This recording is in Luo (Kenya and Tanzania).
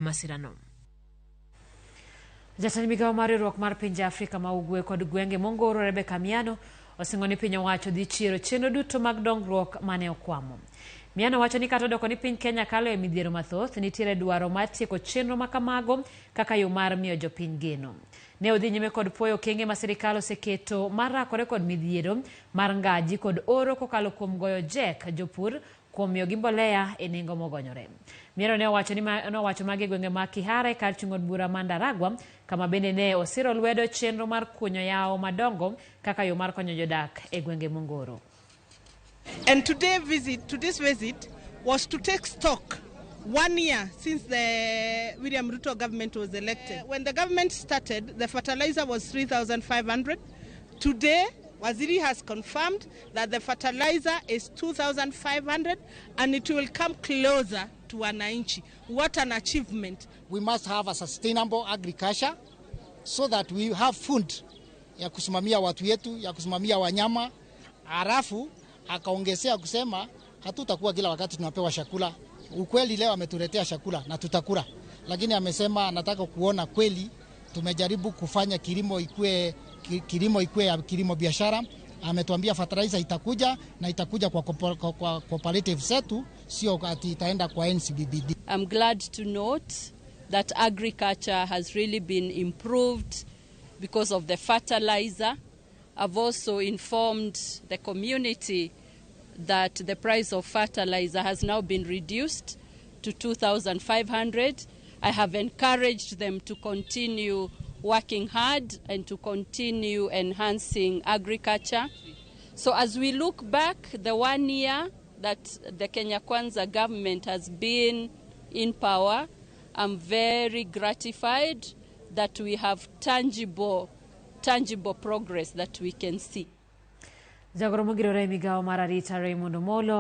Masirano. Jatend migawo mar riwruok mar pinje Afrika ma Ugwe kod gwenge mongoro Rebecca Miano osingo ni piny owacho dhi chiero chenro duto mag dongruok mane okwamo. Miano wacho ni kata odoko ni piny Kenya kalo e midhiero mathoth, nitiere dwaro mar tieko chenro makamago kaka yo mar miyo jopiny geno. Ne odhi nyime kod puoyo okenge ma sirikal oseketo mar rakore kod midhiero mar ngaji kod oro kokalo kuom goyo jek jopur kuom miyogi mbolea e nengo mogonyore. Miano ne owacho ni nowacho magi e gwenge ma Kihara e kar chung' od bura ma Ndaragwa kama bende ne osiro lwedo chenro mar kunyo yawo madongo kaka yo mar konyo jodak e gwenge mongoro. And today's visit was to take stock one year since the William Ruto government was elected. When the government started, the fertilizer was 3,500. Today, Waziri has confirmed that the fertilizer is 2,500 and it will come closer to wananchi. What an achievement. We must have a sustainable agriculture so that we have food ya kusimamia watu yetu, ya kusimamia wanyama. Halafu akaongezea kusema hatutakuwa kila wakati tunapewa chakula. Ukweli leo ametuletea chakula na tutakula, lakini amesema anataka kuona kweli tumejaribu kufanya kilimo ikue ya kilimo biashara. Ametuambia fertilizer itakuja na itakuja kwa cooperative zetu, sio ati itaenda kwa NCBD. I'm glad to note that agriculture has really been improved because of the fertilizer. I've also informed the community that the price of fertilizer has now been reduced to 2,500. I have encouraged them to continue working hard and to continue enhancing agriculture. So as we look back, the one year that the Kenya Kwanza government has been in power, I'm very gratified that we have tangible progress that we can see. Jagoro mogirore e migawo mar arita Raymond Omolo.